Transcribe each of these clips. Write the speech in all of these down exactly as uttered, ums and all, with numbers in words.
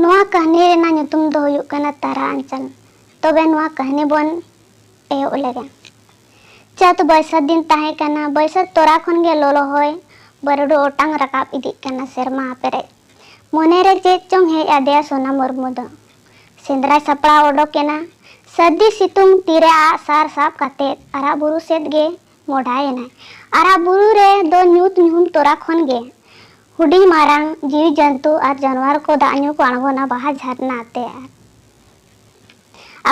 ᱱᱚᱣᱟ ᱠᱟᱹᱦᱱᱤ ᱨᱮᱱᱟᱜ ᱧᱩᱛᱩᱢ ᱫᱚ ᱦᱩᱭᱩᱜ ᱠᱟᱱᱟ ᱛᱟᱨᱟ ᱟᱧᱪᱟᱞ᱾ ᱛᱚᱵᱮ ᱱᱚᱣᱟ ᱠᱟᱹᱦᱱᱤ ᱵᱚᱱ ᱮᱦᱚᱵ ᱞᱮᱜᱮ᱾ ᱪᱟᱹᱛ ᱵᱟᱹᱭᱥᱟᱹᱛ ᱫᱤᱱ ᱛᱟᱦᱮᱸ ᱠᱟᱱᱟ᱾ ᱵᱟᱹᱭᱥᱟᱹᱛ ᱛᱚᱨᱟ ᱠᱷᱚᱱ ᱜᱮ ᱞᱚᱞᱚ ᱦᱚᱭ ᱵᱟᱹᱨᱰᱩ ᱚᱴᱟᱝ ᱨᱟᱠᱟᱵ ᱤᱫᱤᱜ ᱠᱟᱱᱟ ᱥᱮᱨᱢᱟ ᱯᱮᱨᱮᱡ᱾ ᱢᱚᱱᱮᱨᱮ ᱪᱮᱫ ᱪᱚᱝ ᱦᱮᱡ ᱟᱫᱮᱭᱟ ᱥᱳᱱᱟ ᱢᱩᱨᱢᱩ ᱫᱚ᱾ ᱥᱮᱸᱫᱽᱨᱟᱭ ᱥᱟᱯᱲᱟᱣ ᱚᱰᱚᱠ ᱮᱱᱟ᱾ ᱥᱟᱹᱨᱫᱤ ᱥᱤᱛᱩᱝ ᱛᱤᱨᱮ ᱟᱜ ᱥᱟᱨ ᱥᱟᱵ ᱠᱟᱛᱮ ᱟᱨᱟᱜ ᱵᱩᱨᱩ ᱥᱮᱫ ᱜᱮ ᱢᱚᱰᱟᱭᱮᱱᱟᱭ᱾ ᱟᱨᱟᱜ ᱵᱩᱨᱩ ᱨᱮ ᱫᱚ ᱧᱩᱛ ᱧᱩᱦᱩᱢ ᱛᱚᱨᱟ ᱠᱷᱚᱱ ᱜᱮ ᱦᱩᱰᱤᱧ ᱢᱟᱨᱟᱝ ᱡᱤᱣᱤ ᱡᱚᱱᱛᱩ ᱟᱨ ᱡᱟᱱᱣᱟᱨ ᱠᱚ ᱫᱟᱜ ᱧᱩ ᱠᱚ ᱟᱬᱜᱚᱱᱟ ᱵᱟᱦᱟ ᱡᱷᱟᱨᱱᱟ ᱟᱛᱮ ᱟᱨ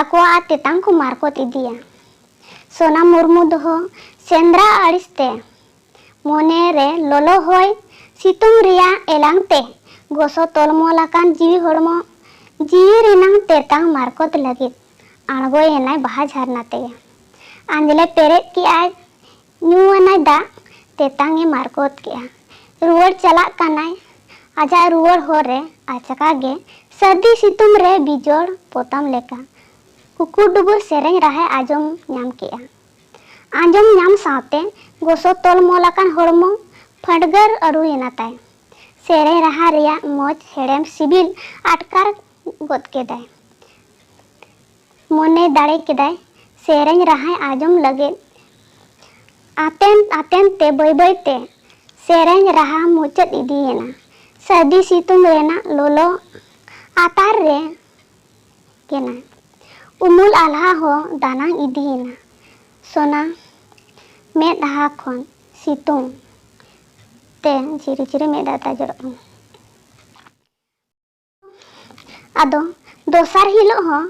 ᱟᱠᱚᱣᱟᱜ ᱛᱮᱛᱟᱝ ᱠᱚ ᱢᱟᱨᱠᱚᱛ ᱤᱫᱤᱭᱟ᱾ ᱥᱳᱱᱟ ᱢᱩᱨᱢᱩ ᱫᱚᱦᱚ ᱥᱮᱸᱫᱽᱨᱟ ᱟᱹᱲᱤᱥ ᱛᱮ ᱢᱚᱱᱮ ᱨᱮ ᱞᱚᱞᱚ ᱦᱚᱭ ᱥᱤᱛᱩᱝ ᱨᱮᱭᱟᱜ ᱮᱞᱟᱝ ᱛᱮ ᱜᱚᱥᱚ ᱛᱚᱞᱢᱚᱞ ᱟᱠᱟᱱ ᱡᱤᱣᱤ ᱦᱚᱲᱢᱚ ᱡᱤᱣᱤ ᱨᱮᱱᱟᱝ ᱛᱮᱛᱟᱝ ᱢᱟᱨᱠᱚᱛ ᱞᱟᱹᱜᱤᱫ ᱟᱬᱜᱚᱭᱮᱱᱟᱭ ᱵᱟᱦᱟ ᱡᱷᱟᱨᱱᱟ ᱛᱮᱜᱮ᱾ ᱟᱸᱡᱽᱞᱮ ᱯᱮᱨᱮᱡ ᱠᱮᱜᱼᱟᱭ, ᱧᱩᱣᱟᱱᱟᱭ ᱫᱟᱜ, ᱛᱮᱛᱟᱝ ᱮ ᱢᱟᱨᱠᱚᱛ ᱠᱮᱜᱼᱟ᱾ ᱨᱩᱣᱟᱹᱲ ᱪᱟᱞᱟᱜ ᱠᱟᱱᱟᱭ᱾ ᱟᱡᱟᱜ ᱨᱩᱣᱟᱹᱲ ᱦᱚᱨ ᱨᱮ ᱟᱪᱠᱟ ᱜᱮ ᱥᱟᱹᱨᱫᱤ ᱥᱤᱛᱩᱝ ᱨᱮ ᱵᱤᱡᱚᱲ ᱯᱚᱛᱟᱢ ᱞᱮᱠᱟ ᱠᱩᱠᱩᱨ ᱰᱩᱵᱩᱨ ᱥᱮᱨᱮᱧ ᱨᱟᱦᱟᱭ ᱟᱸᱡᱚᱢ ᱧᱟᱢ ᱠᱮᱜᱼᱟ᱾ ᱟᱸᱡᱚᱢ ᱧᱟᱢ ᱥᱟᱶᱛᱮ ᱜᱚᱥᱚ ᱛᱚᱞᱢᱚᱞ ᱟᱠᱟᱱ ᱦᱚᱲᱢᱚ ᱯᱷᱟᱹᱰᱜᱟᱹᱨ ᱟᱹᱨᱩᱭᱮᱱᱟ ᱛᱟᱭ᱾ ᱥᱮᱨᱮᱧ ᱨᱟᱦᱟ ᱨᱮᱭᱟᱜ ᱢᱚᱡᱽ ᱦᱮᱲᱮᱢ ᱥᱤᱵᱤᱞ ᱟᱴᱠᱟᱨ ᱜᱚᱫ ᱠᱮᱫᱟᱭ᱾ ᱢᱚᱱᱮ ᱫᱟᱲᱮ ᱠᱮᱫᱟᱭ ᱥᱮᱨᱮᱧ ᱨᱟᱦᱟᱭ ᱟᱸᱡᱚᱢ ᱞᱟᱹᱜᱤᱫ᱾ ᱟᱛᱮᱱ ᱟᱛᱮᱱ ᱛᱮ ᱵᱟᱹᱭ ᱵᱟᱹᱭ ᱛᱮ ᱥᱮᱨᱮᱧ ᱨᱟᱦᱟ ᱢᱩᱪᱟᱹᱫ ᱤᱫᱤᱭᱮᱱᱟ᱾ ᱥᱟᱹᱨᱫᱤ ᱥᱤᱛᱩᱝ ᱨᱮᱱᱟᱜ ᱞᱚᱞᱚ ᱟᱛᱟᱨ ᱨᱮ ᱠᱮᱱᱟ᱾ ᱩᱢᱩᱞ ᱟᱞᱦᱟ ᱦᱚᱸ ᱫᱟᱱᱟᱝ ᱤᱫᱤᱭᱮᱱᱟ᱾ ᱥᱳᱱᱟ ᱢᱮᱫᱦᱟ ᱠᱷᱚᱱ ᱥᱤᱛᱩᱝ ᱛᱮ ᱡᱷᱤᱨᱤ ᱡᱷᱤᱨᱤ ᱢᱮᱫ ᱫᱟᱜ ᱛᱟᱡᱚᱨᱚᱜ ᱠᱟᱱᱟ᱾ ᱟᱫᱚ ᱫᱚᱥᱟᱨ ᱦᱤᱞᱳᱜ ᱦᱚᱸ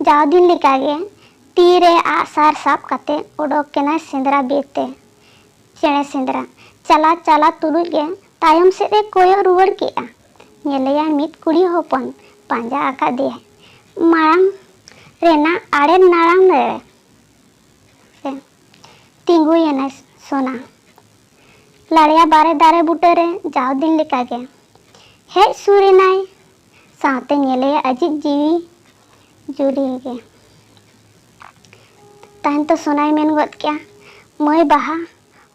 ᱡᱟᱣ ᱫᱤᱱ ᱞᱮᱠᱟᱜᱮ ᱛᱤᱨᱮ ᱟᱜ ᱥᱟᱨ ᱥᱟᱵ ᱠᱟᱛᱮ ᱚᱰᱚᱠ ᱮᱱᱟᱭ ᱥᱮᱸᱫᱽᱨᱟ ᱵᱤᱨ ᱛᱮ᱾ ᱪᱮᱬᱮ ᱥᱮᱸᱫᱽᱨᱟ ᱪᱟᱞᱟᱣ ᱪᱟᱞᱟᱣ ᱛᱩᱞᱩᱡ ᱜᱮ ᱛᱟᱭᱚᱢ ᱥᱮᱫ ᱮ ᱠᱚᱭᱚᱜ ᱨᱩᱣᱟᱹᱲ ᱠᱮᱜᱼᱟ᱾ ᱧᱮᱞᱮᱭᱟᱭ ᱢᱤᱫ ᱠᱩᱲᱤ ᱦᱚᱯᱚᱱ ᱯᱟᱸᱡᱟ ᱟᱠᱟᱫᱮᱭᱟᱭ᱾ ᱢᱟᱲᱟᱝ ᱨᱮᱱᱟᱜ ᱟᱲᱮ ᱱᱟᱲᱟᱢ ᱨᱮ ᱨᱮ ᱛᱤᱸᱜᱩᱭᱮᱱᱟᱭ ᱥᱳᱱᱟ᱾ ᱞᱟᱲᱭᱟ ᱵᱟᱨᱮ ᱫᱟᱨᱮ ᱵᱩᱴᱟᱹᱨᱮ ᱡᱟᱣ ᱫᱤᱱ ᱞᱮᱠᱟᱜᱮ ᱦᱮᱡ ᱥᱩᱨ ᱮᱱᱟᱭ᱾ ᱥᱟᱶᱛᱮ ᱧᱮᱞᱮᱭᱟ ᱟᱡᱤᱡ ᱡᱤᱣᱤ ᱡᱩᱨᱤ ᱜᱮ᱾ ᱛᱟᱭᱚᱢ ᱛᱮ ᱥᱳᱱᱟᱭ ᱢᱮᱱ ᱜᱚᱫ ᱠᱮᱜᱼᱟ, ᱢᱟᱹᱭ ᱵᱟᱦᱟ,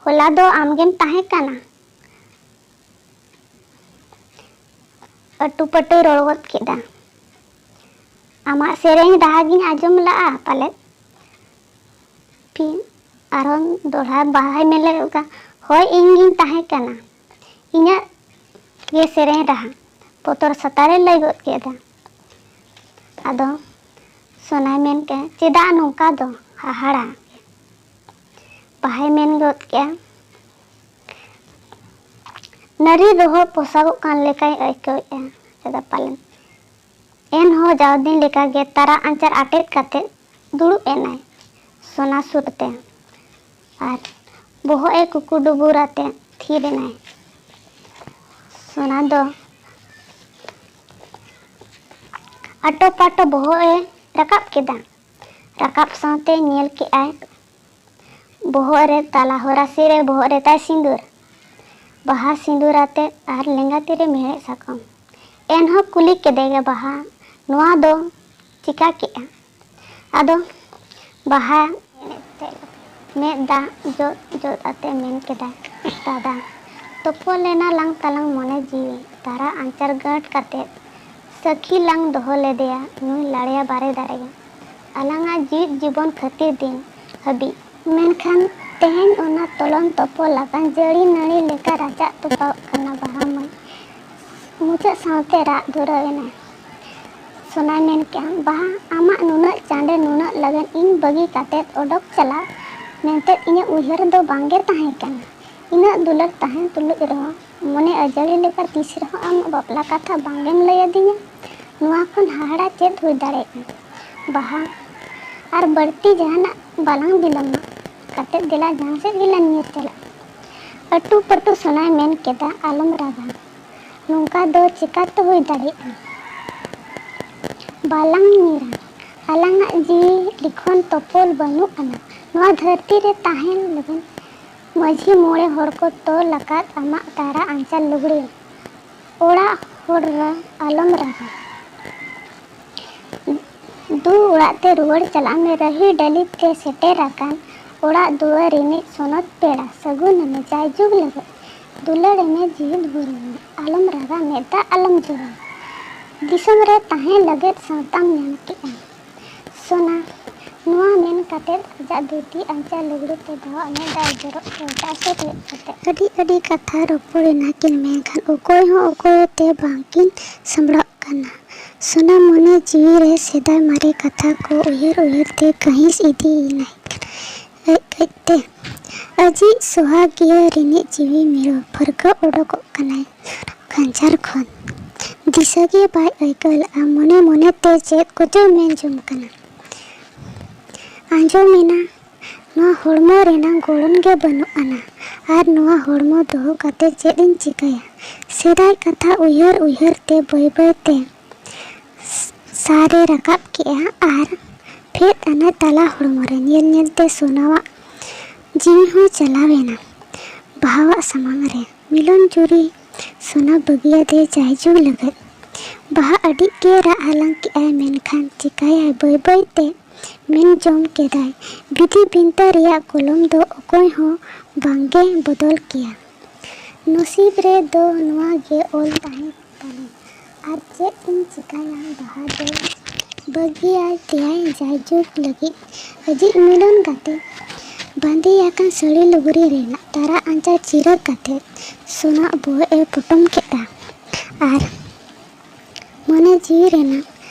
ᱦᱚᱞᱟ ᱫᱚ ᱟᱢᱜᱮᱢ ᱛᱟᱦᱮᱸ ᱠᱟᱱᱟ᱾ ᱟᱹᱴᱩ ᱯᱟᱹᱴᱩᱭ ᱨᱚᱲ ᱜᱚᱫ ᱠᱮᱫᱟ᱾ ᱟᱢᱟᱜ ᱥᱮᱨᱮᱧ ᱨᱟᱦᱟ ᱜᱤᱧ ᱟᱸᱡᱚᱢ ᱞᱟᱜᱼᱟ ᱯᱟᱞᱮᱫ᱾ ᱯᱷᱤᱨ ᱟᱨᱦᱚᱸ ᱫᱚᱦᱲᱟ ᱵᱟᱦᱟᱭ ᱢᱮᱱ ᱞᱮᱫ ᱠᱟᱱ, ᱦᱳᱭ, ᱤᱧ ᱜᱤᱧ ᱛᱟᱦᱮᱸ ᱠᱟᱱᱟ᱾ ᱤᱧᱟᱹᱜ ᱜᱮ ᱥᱮᱨᱮᱧ ᱨᱟᱦᱟ ᱵᱚᱛᱚᱨ ᱥᱟᱛᱟᱨᱮ ᱞᱟᱹᱭ ᱜᱚᱫ ᱠᱮᱫᱟ᱾ ᱟᱫᱚ ᱥᱚᱱᱟᱭ ᱢᱮᱱ ᱠᱮᱫ, ᱪᱮᱫᱟᱜ ᱱᱚᱝᱠᱟ ᱫᱚ ᱦᱟᱦᱟᱲᱟ? ᱵᱟᱦᱟᱭ ᱢᱮᱱ ᱜᱚᱫ ᱠᱮᱫᱼᱟ, ᱱᱟᱹᱨᱤ ᱫᱚᱦᱚ ᱯᱚᱥᱟᱜᱚᱜ ᱠᱟᱱ ᱞᱮᱠᱟᱭ ᱟᱹᱭᱠᱟᱹᱣᱮᱫᱼᱟ᱾ ᱪᱮᱫᱟᱜ ᱯᱟᱞᱮᱱ᱾ ᱮᱱᱦᱚᱸ ᱡᱟᱣ ᱫᱤᱱ ᱞᱮᱠᱟᱜᱮ ᱛᱟᱨᱟ ᱟᱧᱪᱟᱨ ᱟᱴᱮᱫ ᱠᱟᱛᱮ ᱫᱩᱲᱩᱵ ᱮᱱᱟᱭ ᱥᱚᱱᱟ ᱥᱩᱨ ᱛᱮ ᱟᱨ ᱵᱚᱦᱚᱜ ᱮ ᱠᱩᱠᱩ ᱰᱩᱵᱩᱨ ᱟᱛᱮ ᱛᱷᱤᱨ ᱮᱱᱟᱭ᱾ ᱥᱚᱱᱟ ᱫᱚ ᱟᱴᱚ ᱯᱟᱴᱚ ᱵᱚᱦᱚᱜ ᱮ ᱨᱟᱠᱟᱵ ᱠᱮᱫᱟ᱾ ᱨᱟᱠᱟᱵ ᱥᱟᱶᱛᱮ ᱧᱮᱞ ᱠᱮᱫᱟᱭ ᱵᱚᱦᱚᱜ ᱨᱮ ᱛᱟᱞᱟ ᱦᱚᱨᱟᱥᱤ ᱨᱮ ᱵᱚᱦᱚᱜ ᱨᱮ ᱛᱟᱭ ᱥᱤᱸᱫᱩᱨ, ᱵᱟᱦᱟ ᱥᱤᱸᱫᱩᱨ ᱟᱛᱮ ᱟᱨ ᱞᱮᱸᱜᱟ ᱛᱤᱨᱮ ᱢᱮᱲᱦᱮᱫ ᱥᱟᱠᱚᱢ᱾ ᱮᱱᱦᱚᱸ ᱠᱩᱞᱤ ᱠᱮᱫᱮ ᱜᱮ ᱵᱟᱦᱟ, ᱱᱚᱣᱟ ᱫᱚ ᱪᱤᱠᱟ ᱠᱮᱫᱼᱟ? ᱟᱫᱚ ᱵᱟᱦᱟ ᱢᱮᱫ ᱫᱟᱜ ᱡᱚᱫ ᱡᱚᱫ ᱟᱛᱮ ᱢᱮᱱ ᱠᱮᱫᱟᱭ, ᱫᱟᱫᱟ, ᱛᱚᱯᱚᱞ ᱮᱱᱟ ᱞᱟᱝ ᱛᱟᱞᱟᱝ ᱢᱚᱱᱮ ᱡᱤᱣᱤ, ᱛᱟᱨᱟ ᱟᱧᱪᱟᱨ ᱜᱟᱹᱴ ᱠᱟᱛᱮ ᱥᱟᱹᱠᱷᱤ ᱞᱟᱝ ᱫᱚᱦᱚ ᱞᱮᱫᱮᱭᱟ ᱱᱩᱭ ᱞᱟᱲᱭᱟ ᱵᱟᱨᱮ ᱫᱟᱨᱮ᱾ ᱟᱞᱟᱝᱟᱜ ᱡᱤᱣᱤᱫ ᱡᱤᱵᱚᱱ ᱠᱷᱟᱹᱛᱤᱨ ᱫᱤᱱ ᱦᱟᱹᱵᱤᱡ᱾ ᱢᱮᱱᱠᱷᱟᱱ ᱛᱮᱦᱮᱧ ᱚᱱᱟ ᱛᱚᱞᱚᱱ ᱛᱚᱯᱚᱞ ᱟᱠᱟᱱ ᱡᱟᱹᱲᱤ ᱱᱟᱹᱲᱤ ᱞᱮᱠᱟ ᱨᱟᱪᱟᱜ ᱛᱚᱯᱟᱜ ᱠᱟᱱᱟ ᱵᱟᱦᱟ ᱢᱟᱹᱭ᱾ ᱢᱩᱪᱟᱹᱫ ᱥᱟᱶᱛᱮ ᱨᱟᱜ ᱫᱷᱩᱨᱟᱹᱣ ᱮᱱᱟᱭ᱾ ᱥᱚᱱᱟᱭ ᱢᱮᱱ ᱠᱮᱫᱼᱟ, ᱵᱟᱦᱟ, ᱟᱢᱟᱜ ᱱᱩᱱᱟᱹᱜ ᱪᱟᱸᱰᱮ ᱱᱩᱱᱟᱹᱜ ᱞᱟᱹᱜᱤᱫ ᱤᱧ ᱵᱟᱹᱜᱤ ᱠᱟᱛᱮᱫ ᱚᱰᱚᱠ ᱪᱟᱞᱟᱜ ᱢᱮᱱᱛᱮ ᱤᱧᱟᱹᱜ ᱩᱭᱦᱟᱹᱨ ᱫᱚ ᱵᱟᱝᱜᱮ ᱛᱟᱦᱮᱸ ᱠᱟᱱᱟ᱾ ᱤᱱᱟᱹᱜ ᱫᱩᱞᱟᱹᱲ ᱛᱟᱦᱮᱸ ᱛᱩᱞᱩᱡ ᱨᱮᱦᱚᱸ ᱢᱚᱱᱮ ᱟᱹᱡᱟᱹᱲᱤ ᱞᱮᱠᱟ ᱛᱤᱥ ᱨᱮᱦᱚᱸ ᱟᱢᱟᱜ ᱵᱟᱯᱞᱟ ᱠᱟᱛᱷᱟ ᱵᱟᱝᱜᱮᱢ ᱞᱟᱹᱭ ᱟᱹᱫᱤᱧᱟ᱾ ᱱᱚᱣᱟ ᱠᱷᱚᱱ ᱦᱟᱦᱟᱲᱟ ᱪᱮᱫ ᱦᱩᱭ ᱫᱟᱲᱮᱭᱟᱜᱼᱟ? ᱵᱟᱦᱟ, ᱟᱨ ᱵᱟᱹᱲᱛᱤ ᱡᱟᱦᱟᱱᱟᱜ ᱵᱟᱞᱟᱝ ᱵᱤᱞᱚᱢᱟ᱾ ᱠᱟᱛᱮᱫ ᱫᱮᱞᱟ ᱡᱟᱦᱟᱸ ᱥᱮᱫ ᱜᱮᱞᱟᱝ ᱧᱤᱨ ᱪᱟᱞᱟᱜ᱾ ᱟᱹᱴᱩ ᱯᱟᱹᱴᱩ ᱥᱚᱱᱟᱭ ᱢᱮᱱ ᱠᱮᱫᱟ, ᱟᱞᱚᱢ ᱨᱟᱜᱟ᱾ ᱱᱚᱝᱠᱟ ᱫᱚ ᱪᱤᱠᱟᱹᱛᱮ ᱦᱩᱭ ᱫᱟᱲᱮᱭᱟᱜᱼᱟ? ᱵᱟᱞᱟᱝ ᱧᱤᱨᱟ᱾ ᱟᱞᱟᱝᱟᱜ ᱡᱤᱣᱤ ᱞᱤᱠᱷᱚᱱ ᱛᱚᱯᱚᱞ ᱵᱟᱹᱱᱩᱜ ᱟᱱᱟ᱾ ᱱᱚᱣᱟ ᱫᱷᱟᱹᱨᱛᱤ ᱨᱮ ᱛᱟᱦᱮᱱ ᱞᱟᱹᱜᱤᱫ ᱢᱟᱹᱡᱷᱤ ᱢᱚᱬᱮ ᱦᱚᱲ ᱠᱚ ᱛᱚᱞ ᱟᱠᱟᱫ ᱟᱢᱟᱜ ᱛᱟᱨᱟ ᱟᱧᱪᱟᱨ ᱞᱩᱜᱽᱲᱤ᱾ ᱚᱲᱟᱜ ᱦᱚᱲ ᱨᱮ ᱟᱞᱚᱢ ᱨᱟᱜᱟ᱾ ᱫᱩ ᱚᱲᱟᱜ ᱛᱮ ᱨᱩᱣᱟᱹᱲ ᱪᱟᱞᱟᱜ ᱢᱮ᱾ ᱨᱟᱹᱦᱤ ᱰᱟᱹᱞᱤ ᱛᱮ ᱥᱮᱴᱮᱨ ᱟᱠᱟᱱ ᱚᱲᱟᱜ ᱫᱩᱣᱟᱹᱨ ᱨᱤᱱᱤᱡ ᱥᱚᱱᱚᱛ ᱯᱮᱲᱟ ᱥᱟᱹᱜᱩᱱ ᱮᱢᱮ, ᱡᱟᱭᱡᱩᱜᱽ ᱞᱟᱹᱜᱤᱫ ᱫᱩᱞᱟᱹᱲ ᱮᱢᱮ, ᱡᱤᱣᱤᱫ ᱵᱷᱳᱨ ᱮᱢᱮ᱾ ᱟᱞᱚᱢ ᱨᱟᱜᱟ, ᱢᱮᱫ ᱫᱟᱜ ᱟᱞᱚᱢ ᱡᱚᱨᱚᱭᱟ᱾ ᱫᱤᱥᱚᱢ ᱨᱮ ᱛᱟᱦᱮᱸ ᱞᱟᱹᱜᱤᱫ ᱥᱟᱶᱛᱟᱢ ᱧᱟᱢ ᱠᱮᱜᱼᱟ, ᱥᱳᱱᱟ᱾ ᱱᱚᱣᱟ ᱢᱮᱱ ᱠᱟᱛᱮ ᱟᱡᱟᱜ ᱫᱷᱩᱛᱤ ᱟᱧᱪᱟᱨ ᱞᱩᱜᱽᱲᱤ ᱛᱮ ᱫᱟᱜ ᱢᱮᱫ ᱫᱟᱜ ᱡᱚᱨᱚᱜ ᱠᱟᱱᱟ ᱮᱴᱟᱜ ᱥᱮᱫ ᱠᱚᱭᱚᱜ ᱠᱟᱛᱮ᱾ ᱟᱹᱰᱤ ᱟᱹᱰᱤ ᱠᱟᱛᱷᱟ ᱨᱚᱯᱚᱲ ᱮᱱᱟ ᱠᱤᱱ, ᱢᱮᱱᱠᱷᱟᱱ ᱚᱠᱚᱭ ᱦᱚᱸ ᱚᱠᱚᱭ ᱛᱮ ᱵᱟᱝ ᱠᱤᱱ ᱥᱟᱢᱵᱲᱟᱜ ᱠᱟᱱᱟ᱾ ᱥᱳᱱᱟ ᱢᱚᱱᱮ ᱡᱤᱣᱤ ᱨᱮ ᱥᱮᱫᱟᱭ ᱢᱟᱨᱮ ᱠᱟᱛᱷᱟ ᱠᱚ ᱩᱭᱦᱟᱹᱨ ᱩᱭᱦᱟᱹᱨ ᱛᱮ ᱠᱟᱹᱦᱤᱥ ᱤᱫᱤ ᱮᱱᱟᱭ ᱠᱟᱱᱟ᱾ ᱟᱡ ᱟᱡᱛᱮ ᱟᱡᱤᱡ ᱥᱚᱦᱟᱜᱤᱭᱟᱹ ᱨᱤᱱᱤᱡ ᱡᱤᱣᱤ ᱢᱤᱨᱩ ᱯᱷᱟᱹᱨᱜᱟᱹ ᱚᱰᱚᱠᱚᱜ ᱠᱟᱱᱟᱭ ᱠᱷᱟᱧᱪᱟᱨ ᱠᱷᱚᱱ᱾ ᱫᱤᱥᱟᱹ ᱜᱮ ᱵᱟᱭ ᱟᱹᱭᱠᱟᱹᱣ ᱞᱮᱫᱼᱟ, ᱢᱚᱱᱮ ᱢᱚᱱᱮ ᱛᱮ ᱪᱮᱫ ᱠᱚᱪᱚᱭ ᱢᱮᱱ ᱡᱚᱝ ᱠᱟᱱᱟ᱾ ᱟᱸᱡᱚᱢᱮᱱᱟ, ᱱᱚᱣᱟ ᱦᱚᱲᱢᱚ ᱨᱮᱱᱟᱜ ᱜᱚᱲᱚᱱ ᱜᱮ ᱵᱟᱹᱱᱩᱜ ᱟᱱᱟ, ᱟᱨ ᱱᱚᱣᱟ ᱦᱚᱲᱢᱚ ᱫᱚᱦᱚ ᱠᱟᱛᱮ ᱪᱮᱫ ᱤᱧ ᱪᱤᱠᱟᱹᱭᱟ? ᱥᱮᱫᱟᱭ ᱠᱟᱛᱷᱟ ᱩᱭᱦᱟᱹᱨ ᱩᱭᱦᱟᱹᱨ ᱛᱮ ᱵᱟᱹᱭ ᱵᱟᱹᱭ ᱛᱮ ᱥᱟᱨᱮ ᱨᱟᱠᱟᱵ ᱠᱮᱜᱼᱟ ᱟᱨ ᱯᱷᱮᱫ ᱮᱱᱟᱭ ᱛᱟᱞᱟ ᱦᱚᱲᱢᱚ ᱨᱮ᱾ ᱧᱮᱞ ᱧᱮᱞ ᱛᱮ ᱥᱳᱱᱟᱣᱟᱜ ᱡᱤᱣᱤ ᱦᱚᱸ ᱪᱟᱞᱟᱣ ᱮᱱᱟ᱾ ᱵᱟᱦᱟᱣᱟᱜ ᱥᱟᱢᱟᱝ ᱨᱮ ᱢᱤᱞᱚᱱ ᱡᱩᱨᱤ ᱥᱳᱱᱟ ᱵᱟᱹᱜᱤᱭᱟᱫᱮ ᱡᱟᱭᱡᱩᱜᱽ ᱞᱟᱹᱜᱤᱫ᱾ ᱵᱟᱦᱟ ᱟᱹᱰᱤ ᱜᱮ ᱨᱟᱜ ᱦᱟᱞᱟᱝ ᱠᱮᱜᱼᱟᱭ, ᱢᱮᱱᱠᱷᱟᱱ ᱪᱤᱠᱟᱹᱭᱟᱭ? ᱵᱟᱹᱭ ᱵᱟᱹᱭ ᱛᱮ ᱢᱮᱱ ᱡᱚᱝ ᱠᱮᱫᱟᱭ, ᱵᱤᱫᱷᱤ ᱵᱤᱱᱛᱟ ᱨᱮᱭᱟᱜ ᱠᱚᱞᱚᱢ ᱫᱚ ᱚᱠᱚᱭ ᱦᱚᱸ ᱵᱟᱝᱜᱮ ᱵᱚᱫᱚᱞ ᱠᱮᱭᱟ᱾ ᱱᱚᱥᱤᱵ ᱨᱮ ᱫᱚ ᱱᱚᱣᱟ ᱜᱮ ᱚᱞ ᱛᱟᱦᱮᱸ ᱛᱟᱞᱮ᱾ ᱟᱨ ᱪᱮᱫ ᱤᱧ ᱪᱤᱠᱟᱹᱭᱟ? ᱵᱟᱦᱟ ᱫᱚ ᱵᱟᱹᱜᱤᱭᱟᱭ ᱛᱮᱭᱟᱭ ᱡᱟᱭᱡᱩᱜᱽ ᱞᱟᱹᱜᱤᱫ᱾ ᱟᱡᱤᱡ ᱢᱤᱞᱚᱱ ᱜᱟᱛᱮ ᱵᱟᱸᱫᱮ ᱟᱠᱟᱱ ᱥᱟᱹᱲᱤ ᱞᱩᱜᱽᱲᱤ ᱨᱮᱱᱟᱜ ᱛᱟᱨᱟ ᱟᱧᱪᱟᱨ ᱪᱤᱨᱟᱹ ᱠᱟᱛᱮ ᱥᱳᱱᱟᱜ ᱵᱚᱦᱚᱜ ᱮ ᱯᱚᱴᱚᱢ ᱠᱮᱫᱼᱟ᱾ ᱟᱨ ᱢᱚᱱᱮ ᱡᱤᱣᱤ ᱨᱮᱱᱟᱜ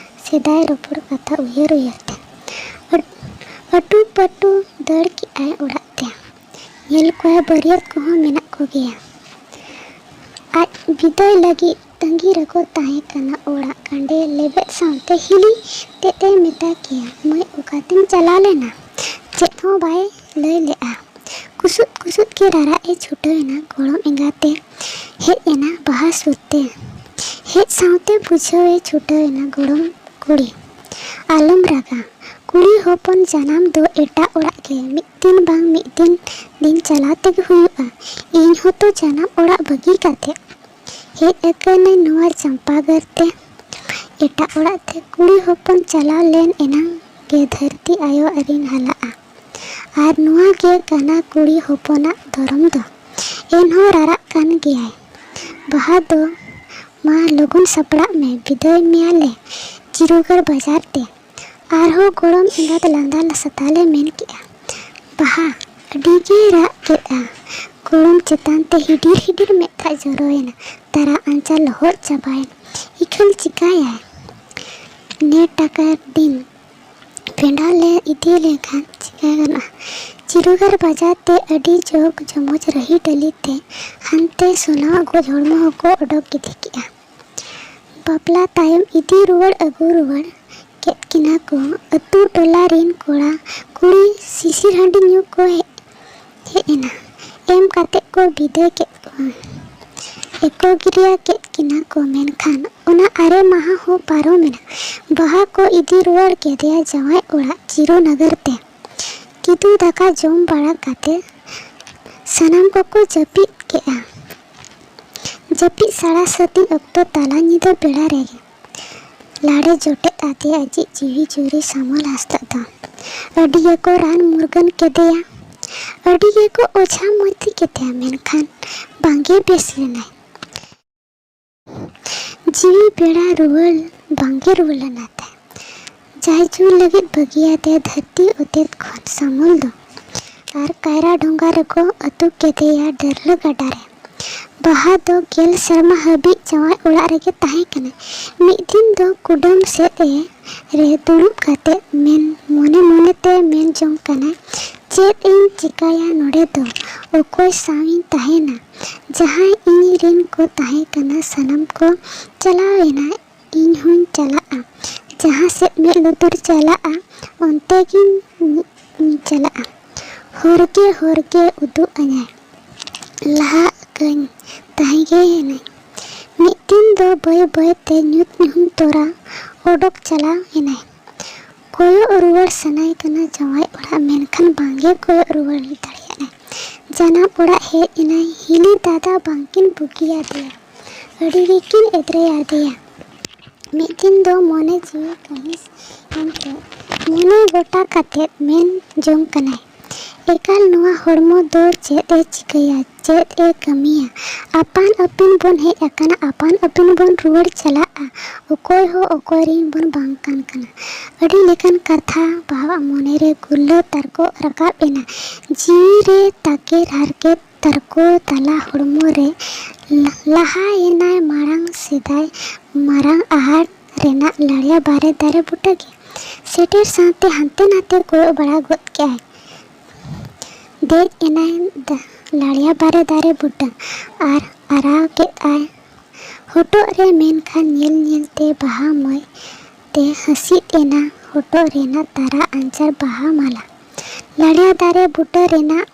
ᱥᱮᱫᱟᱭ ᱨᱚᱯᱚᱲ ᱠᱟᱛᱷᱟ ᱩᱭᱦᱟᱹᱨ ᱩᱭᱦᱟᱹᱨ ᱛᱮ ᱟᱹᱴ- ᱟᱹᱴᱩ ᱯᱟᱹᱴᱩ ᱫᱟᱹᱲ ᱠᱮᱜᱼᱟᱭ ᱚᱲᱟᱜ ᱛᱮ᱾ ᱧᱮᱞ ᱠᱚᱣᱟᱭ ᱵᱟᱹᱨᱭᱟᱹᱛ ᱠᱚᱦᱚᱸ ᱢᱮᱱᱟᱜ ᱠᱚᱜᱮᱭᱟ᱾ ᱟᱡ ᱵᱤᱫᱟᱹᱭ ᱞᱟᱹᱜᱤᱫ ᱛᱟᱺᱜᱤ ᱨᱮᱠᱚ ᱛᱟᱦᱮᱸ ᱠᱟᱱᱟ᱾ ᱚᱲᱟᱜ ᱠᱟᱸᱰᱮ ᱞᱮᱵᱮᱫ ᱥᱟᱶᱛᱮ ᱦᱤᱞᱤ ᱛᱮᱫ ᱮ ᱢᱮᱛᱟ ᱠᱮᱭᱟ, "ᱢᱟᱹᱭ, ᱚᱠᱟᱛᱮᱢ ᱪᱟᱞᱟᱣ ᱞᱮᱱᱟ?" ᱪᱮᱫ ᱦᱚᱸ ᱵᱟᱭ ᱞᱟᱹᱭ ᱞᱮᱜᱼᱟ᱾ ᱠᱩᱥᱩᱫ ᱠᱩᱥᱩᱫ ᱜᱮ ᱨᱟᱨᱟᱜ ᱮ ᱪᱷᱩᱴᱟᱹᱣ ᱮᱱᱟ᱾ ᱜᱚᱲᱚᱢ ᱮᱸᱜᱟᱛᱮ ᱦᱮᱡ ᱮᱱᱟ ᱵᱟᱦᱟ ᱥᱩᱨ ᱛᱮ᱾ ᱦᱮᱡ ᱥᱟᱶᱛᱮ ᱵᱩᱡᱷᱟᱹᱣ ᱮ ᱪᱷᱩᱴᱟᱹᱣ ᱮᱱᱟ, ᱜᱚᱲᱚᱢ ᱠᱩᱲᱤ, ᱟᱞᱚᱢ ᱨᱟᱜᱟ᱾ ᱠᱩᱲᱤ ᱦᱚᱯᱚᱱ ᱡᱟᱱᱟᱢ ᱫᱚ ᱮᱴᱟᱜ ᱚᱲᱟᱜ ᱜᱮ᱾ ᱢᱤᱫ ᱫᱤᱱ ᱵᱟᱝ ᱢᱤᱫ ᱫᱤᱱ, ᱫᱤᱱ ᱪᱟᱞᱟᱣ ᱛᱮᱜᱮ ᱦᱩᱭᱩᱜᱼᱟ᱾ ᱤᱧ ᱦᱚᱸᱛᱚ ᱡᱟᱱᱟᱢ ᱚᱲᱟᱜ ᱵᱟᱹᱜᱤ ᱠᱟᱛᱮ ᱦᱮᱡ ᱟᱠᱟᱱᱟᱹᱧ ᱱᱚᱣᱟ ᱪᱟᱢᱯᱟᱜᱟᱲ ᱛᱮ᱾ ᱮᱴᱟᱜ ᱚᱲᱟᱜ ᱛᱮ ᱠᱩᱲᱤ ᱦᱚᱯᱚᱱ ᱪᱟᱞᱟᱣ ᱞᱮᱱ ᱮᱱᱟᱝ ᱜᱮ ᱫᱷᱟᱹᱨᱛᱤ ᱟᱭᱳ ᱟᱹᱨᱤᱧ ᱦᱟᱞᱟᱜᱼᱟ᱾ ᱟᱨ ᱱᱚᱣᱟ ᱜᱮ ᱠᱟᱱᱟ ᱠᱩᱲᱤ ᱦᱚᱯᱚᱱᱟᱜ ᱫᱷᱚᱨᱚᱢ ᱫᱚ᱾ ᱮᱱᱦᱚᱸ ᱨᱟᱨᱟᱜ ᱠᱟᱱ ᱜᱮᱭᱟᱭ᱾ ᱵᱟᱦᱟ ᱫᱚ, ᱢᱟ ᱞᱚᱜᱚᱱ ᱥᱟᱯᱲᱟᱜ ᱢᱮ, ᱵᱤᱫᱟᱹᱭ ᱢᱮᱭᱟᱞᱮ ᱪᱤᱨᱩᱜᱟᱲ ᱵᱟᱡᱟᱨ ᱛᱮ᱾ ᱟᱨᱦᱚᱸ ᱜᱚᱲᱚᱢ ᱮᱸᱜᱟᱛ ᱞᱟᱸᱫᱟ ᱥᱟᱛᱟᱞᱮ ᱢᱮᱱ ᱠᱮᱜᱼᱟ, ᱵᱟᱦᱟ ᱟᱹᱰᱤ ᱜᱮ ᱨᱟᱜ ᱠᱮᱫᱼᱟ᱾ ᱜᱚᱲᱚᱢ ᱪᱮᱛᱟᱱ ᱛᱮ ᱦᱤᱰᱤᱨ ᱦᱤᱰᱤᱨ ᱢᱮᱫ ᱫᱟᱜ ᱡᱚᱨᱚᱭᱮᱱᱟ᱾ ᱛᱟᱨᱟ ᱟᱧᱪᱟᱨ ᱞᱚᱦᱚᱫ ᱪᱟᱵᱟᱭᱮᱱᱟ᱾ ᱤᱠᱷᱟᱹᱱ ᱪᱤᱠᱟᱹᱭᱟᱭ? ᱱᱮ ᱴᱟᱠᱟ ᱫᱤᱱ ᱯᱮᱸᱰᱟ ᱞᱮ ᱤᱫᱤ ᱞᱮᱱᱠᱷᱟᱱ ᱪᱤᱠᱟᱹ ᱜᱟᱱᱚᱜᱼᱟ? ᱪᱤᱨᱩᱜᱟᱲ ᱵᱟᱡᱟᱨ ᱛᱮ ᱟᱹᱰᱤ ᱡᱳᱜᱽ ᱡᱚᱢᱚᱡᱽ ᱨᱟᱹᱦᱤ ᱰᱟᱹᱞᱤ ᱛᱮ ᱦᱟᱱᱛᱮ ᱥᱚᱱᱟᱣᱟᱜ ᱜᱚᱡ ᱦᱚᱲᱢᱚ ᱦᱚᱸᱠᱚ ᱚᱰᱚᱠ ᱤᱫᱤ ᱠᱮᱜᱼᱟ᱾ ᱵᱟᱯᱞᱟ ᱛᱟᱭᱚᱢ ᱤᱫᱤ ᱨᱩᱣᱟᱹᱲ ᱟᱹᱜᱩ ᱨᱩᱣᱟᱹᱲ ᱠᱮᱫ ᱠᱤᱱᱟ ᱠᱚ᱾ ᱟᱹᱛᱩ ᱴᱚᱞᱟ ᱨᱤᱱ ᱠᱚᱲᱟ ᱠᱩᱲᱤ ᱥᱤᱥᱤᱨ ᱦᱟᱺᱰᱤ ᱧᱩ ᱠᱚ ᱦᱮᱡ, ᱦᱮᱡ ᱮᱱᱟ᱾ ᱮᱢ ᱠᱟᱛᱮ ᱠᱚ ᱵᱤᱫᱟᱹᱭ ᱠᱮᱫ ᱠᱚᱣᱟ᱾ ᱮᱠᱚᱜᱤᱨᱭᱟ ᱠᱮᱫ ᱠᱤᱱᱟ ᱠᱚ, ᱢᱮᱱᱠᱷᱟᱱ ᱚᱱᱟ ᱟᱨᱮ ᱢᱟᱦᱟ ᱦᱚᱸ ᱯᱟᱨᱚᱢ ᱮᱱᱟ᱾ ᱵᱟᱦᱟ ᱠᱚ ᱤᱫᱤ ᱨᱩᱣᱟᱹᱲ ᱠᱮᱫᱮᱭᱟ ᱡᱟᱶᱟᱭ ᱚᱲᱟᱜ ᱪᱤᱨᱩ ᱱᱟᱜᱟᱨ ᱛᱮ᱾ ᱠᱤᱫᱩ ᱫᱟᱠᱟ ᱡᱚᱢ ᱵᱟᱲᱟ ᱠᱟᱛᱮ ᱥᱟᱱᱟᱢ ᱠᱚᱠᱚ ᱡᱟᱹᱯᱤᱫ ᱠᱮᱜᱼᱟ᱾ ᱡᱟᱹᱯᱤᱫ ᱥᱟᱲᱟ ᱥᱟᱹᱛᱤ ᱚᱠᱛᱚ ᱛᱟᱞᱟ ᱧᱤᱫᱟᱹ ᱵᱮᱲᱟ ᱨᱮᱜᱮ ᱞᱟᱲᱮ ᱡᱚᱴᱮᱫ ᱟᱫᱮᱭᱟ ᱟᱡᱤᱡ ᱡᱤᱣᱤ ᱡᱩᱨᱤ ᱥᱟᱢᱚᱞ ᱦᱟᱸᱥᱫᱟᱜ ᱫᱚ᱾ ᱟᱹᱰᱤ ᱜᱮᱠᱚ ᱨᱟᱱ ᱢᱩᱨᱜᱟᱹᱱ ᱠᱮᱫᱮᱭᱟ, ᱟᱹᱰᱤ ᱜᱮᱠᱚ ᱚᱡᱷᱟ ᱢᱚᱛᱤ ᱠᱮᱫᱮᱭᱟ, ᱢᱮᱱᱠᱷᱟᱱ ᱵᱟᱝᱜᱮ ᱵᱮᱥ ᱞᱮᱱᱟᱭ᱾ ᱡᱤᱣᱤ ᱵᱮᱲᱟ ᱨᱩᱣᱟᱹᱲ ᱵᱟᱝᱜᱮ ᱨᱩᱣᱟᱹᱲ ᱞᱮᱱᱟ ᱛᱟᱭ᱾ ᱡᱟᱭᱡᱩᱜᱽ ᱞᱟᱹᱜᱤᱫ ᱵᱟᱹᱜᱤᱭᱟᱫᱮ ᱫᱷᱟᱹᱨᱛᱤ ᱚᱛᱮᱛ ᱠᱷᱚᱱ ᱥᱟᱢᱩᱞ ᱫᱚ᱾ ᱟᱨ ᱠᱟᱭᱨᱟ ᱰᱷᱚᱸᱜᱟ ᱨᱮᱠᱚ ᱟᱹᱛᱩ ᱠᱮᱫᱮᱭᱟ ᱰᱟᱹᱨᱞᱟᱹ ᱜᱟᱰᱟ ᱨᱮ᱾ ᱵᱟᱦᱟ ᱫᱚ ᱜᱮᱞ ᱥᱮᱨᱢᱟ ᱦᱟᱹᱵᱤᱡ ᱡᱟᱶᱟᱭ ᱚᱲᱟᱜ ᱨᱮᱜᱮ ᱛᱟᱦᱮᱸ ᱠᱟᱱᱟᱭ᱾ ᱢᱤᱫ ᱫᱤᱱ ᱫᱚ ᱠᱩᱰᱟᱹᱢ ᱥᱮᱫ ᱮ ᱨᱮ ᱫᱩᱲᱩᱵ ᱠᱟᱛᱮ ᱢᱮᱱ, ᱢᱚᱱᱮ ᱢᱚᱱᱮ ᱛᱮ ᱢᱮᱱ ᱡᱚᱝ ᱠᱟᱱᱟᱭ, "ᱪᱮᱫ ᱤᱧ ᱪᱤᱠᱟᱹᱭᱟ ᱱᱚᱰᱮ ᱫᱚ? ᱚᱠᱚᱭ ᱥᱟᱶ ᱤᱧ ᱛᱟᱦᱮᱱᱟ? ᱡᱟᱦᱟᱸᱭ ᱤᱧ ᱨᱤᱱ ᱠᱚ ᱛᱟᱦᱮᱸ ᱠᱟᱱᱟ, ᱥᱟᱱᱟᱢ ᱠᱚ ᱪᱟᱞᱟᱣ ᱮᱱᱟ᱾ ᱤᱧ ᱦᱚᱸᱧ ᱪᱟᱞᱟᱜᱼᱟ, ᱡᱟᱦᱟᱸ ᱥᱮᱫ ᱢᱮᱫ ᱞᱩᱛᱩᱨ ᱪᱟᱞᱟᱜᱼᱟ, ᱚᱱᱛᱮ ᱜᱤᱧ ᱪᱟᱞᱟᱜᱼᱟ᱾ ᱦᱚᱨ ᱜᱮ ᱦᱚᱨ ᱜᱮ ᱩᱫᱩᱜ ᱟᱹᱧᱟᱭ, ᱞᱟᱦᱟ ᱟᱹᱧ ᱛᱟᱦᱮᱸ ᱜᱮ ᱮᱱᱟᱭ᱾" ᱢᱤᱫ ᱫᱤᱱ ᱫᱚ ᱵᱟᱹᱭ ᱵᱟᱹᱭ ᱛᱮ ᱧᱩᱛ ᱧᱩᱦᱩᱢ ᱛᱚᱨᱟ ᱚᱰᱚᱠ ᱪᱟᱞᱟᱣ ᱮᱱᱟᱭ᱾ ᱠᱚᱭᱚᱜ ᱨᱩᱣᱟᱹᱲ ᱥᱟᱱᱟᱭᱮ ᱠᱟᱱᱟ ᱡᱟᱶᱟᱭ ᱚᱲᱟᱜ, ᱢᱮᱱᱠᱷᱟᱱ ᱵᱟᱝᱜᱮ ᱠᱚᱭᱚᱜ ᱨᱩᱣᱟᱹᱲ ᱫᱟᱲᱮᱭᱟᱜᱼᱟᱭ᱾ ᱡᱟᱱᱟᱢ ᱚᱲᱟᱜ ᱦᱮᱡ ᱮᱱᱟᱭ᱾ ᱦᱤᱞᱤ ᱫᱟᱫᱟ ᱵᱟᱝᱠᱤᱱ ᱵᱩᱜᱤᱭᱟᱫᱮᱭᱟ, ᱟᱹᱰᱤ ᱜᱮᱠᱤᱱ ᱮᱫᱽᱨᱮᱭᱟᱫᱮᱭᱟ᱾ ᱢᱤᱫ ᱫᱤᱱ ᱫᱚ ᱢᱚᱱᱮ ᱡᱤᱣᱤ ᱠᱟᱹᱦᱤᱥ ᱮᱱᱛᱮ ᱢᱚᱱᱮ ᱜᱚᱴᱟ ᱠᱟᱛᱮ ᱢᱮᱱ ᱡᱚᱝ ᱠᱟᱱᱟᱭ, ᱮᱠᱟᱞ ᱱᱚᱣᱟ ᱦᱚᱲᱢᱚ ᱫᱚ ᱪᱮᱫ ᱮ ᱪᱤᱠᱟᱹᱭᱟ, ᱪᱮᱫ ᱮ ᱠᱟᱹᱢᱤᱭᱟ? ᱟᱯᱟᱱ ᱟᱹᱯᱤᱱ ᱵᱚᱱ ᱦᱮᱡ ᱟᱠᱟᱱᱟ, ᱟᱯᱟᱱ ᱟᱹᱯᱤᱱ ᱵᱚᱱ ᱨᱩᱣᱟᱹᱲ ᱪᱟᱞᱟᱜᱼᱟ᱾ ᱚᱠᱚᱭ ᱦᱚᱸ ᱚᱠᱚᱭ ᱨᱮᱱ ᱵᱚᱱ ᱵᱟᱝ ᱠᱟᱱ ᱠᱟᱱᱟ᱾ ᱟᱹᱰᱤ ᱞᱮᱠᱟᱱ ᱠᱟᱛᱷᱟ ᱵᱟᱦᱟᱣᱟᱜ ᱢᱚᱱᱮ ᱨᱮ ᱜᱩᱨᱞᱟᱹ ᱛᱟᱨᱠᱚ ᱨᱟᱠᱟᱵ ᱮᱱᱟ᱾ ᱡᱤᱣᱤ ᱨᱮ ᱛᱟᱠᱮᱨ ᱦᱟᱨᱠᱮᱛ ᱛᱟᱨᱠᱚ ᱛᱟᱞᱟ ᱦᱚᱲᱢᱚ ᱨᱮ ᱞᱟ-, ᱞᱟᱦᱟᱭᱮᱱᱟᱭ ᱢᱟᱲᱟᱝ ᱥᱮᱫᱟᱭ ᱢᱟᱨᱟᱝ ᱟᱦᱟᱨ ᱨᱮᱱᱟᱜ ᱞᱟᱲᱭᱟ ᱵᱟᱨᱮ ᱫᱟᱨᱮ ᱵᱩᱴᱟᱹ ᱜᱮ᱾ ᱥᱮᱴᱮᱨ ᱥᱟᱶᱛᱮ ᱦᱟᱱᱛᱮ ᱱᱟᱛᱮ ᱠᱚᱭᱚᱜ ᱵᱟᱲᱟ ᱜᱚᱫ ᱠᱮᱜᱼᱟᱭ᱾ ᱫᱮᱡ ᱮᱱᱟᱭ ᱫᱟ-, ᱞᱟᱲᱭᱟ ᱵᱟᱨᱮ ᱫᱟᱨᱮ ᱵᱩᱴᱟᱹ ᱟᱨ ᱟᱨᱟᱣ ᱠᱮᱫ ᱟᱭ ᱦᱚᱴᱚᱜ ᱨᱮ, ᱢᱮᱱᱠᱷᱟᱱ ᱧᱮᱞ ᱧᱮᱞ ᱛᱮ ᱵᱟᱦᱟ ᱢᱟᱹᱭ ᱛᱮ ᱦᱟᱹᱥᱤᱫ ᱮᱱᱟ ᱦᱚᱴᱚᱜ ᱨᱮᱱᱟᱜ ᱛᱟᱨᱟ ᱟᱧᱪᱟᱨ ᱵᱟᱦᱟ ᱢᱟᱞᱟ᱾ ᱞᱟᱲᱭᱟ ᱫᱟᱨᱮ ᱵᱩᱴᱟᱹ ᱨᱮᱱᱟᱜ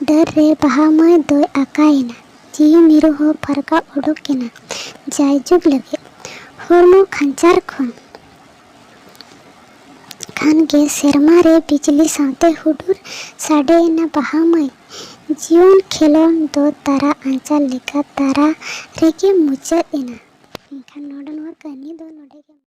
ᱰᱟᱹᱨ ᱨᱮ ᱵᱟᱦᱟ ᱢᱟᱹᱭ ᱫᱚᱭ ᱟᱠᱟᱭᱮᱱᱟ᱾ ᱡᱤᱣᱤ ᱢᱤᱨᱩ ᱦᱚᱸ ᱯᱷᱟᱨᱠᱟ ᱚᱰᱚᱠ ᱮᱱᱟ ᱡᱟᱭᱡᱩᱜᱽ ᱞᱟᱹᱜᱤᱫ ᱦᱚᱲᱢᱚ ᱠᱷᱟᱧᱪᱟᱨ ᱠᱷᱚᱱ᱾ ᱠᱷᱟᱱ ᱜᱮ ᱥᱮᱨᱢᱟ ᱨᱮ ᱵᱤᱡᱽᱞᱤ ᱥᱟᱶᱛᱮ ᱦᱩᱰᱩᱨ ᱥᱟᱰᱮᱭᱮᱱᱟ ᱵᱟᱦᱟ ᱢᱟᱹᱭ᱾ ᱡᱤᱭᱚᱱ ᱠᱷᱮᱞᱳᱰ ᱫᱚ ᱛᱟᱨᱟ ᱟᱧᱪᱟᱨ ᱞᱮᱠᱟ ᱛᱟᱨᱟ ᱨᱮᱜᱮ ᱢᱩᱪᱟᱹᱫ ᱮᱱᱟ᱾ ᱮᱱᱠᱷᱟᱱ ᱱᱚᱰᱮ ᱱᱚᱣᱟ ᱠᱟᱹᱦᱱᱤ ᱫᱚ ᱱᱚᱰᱮ ᱜᱮ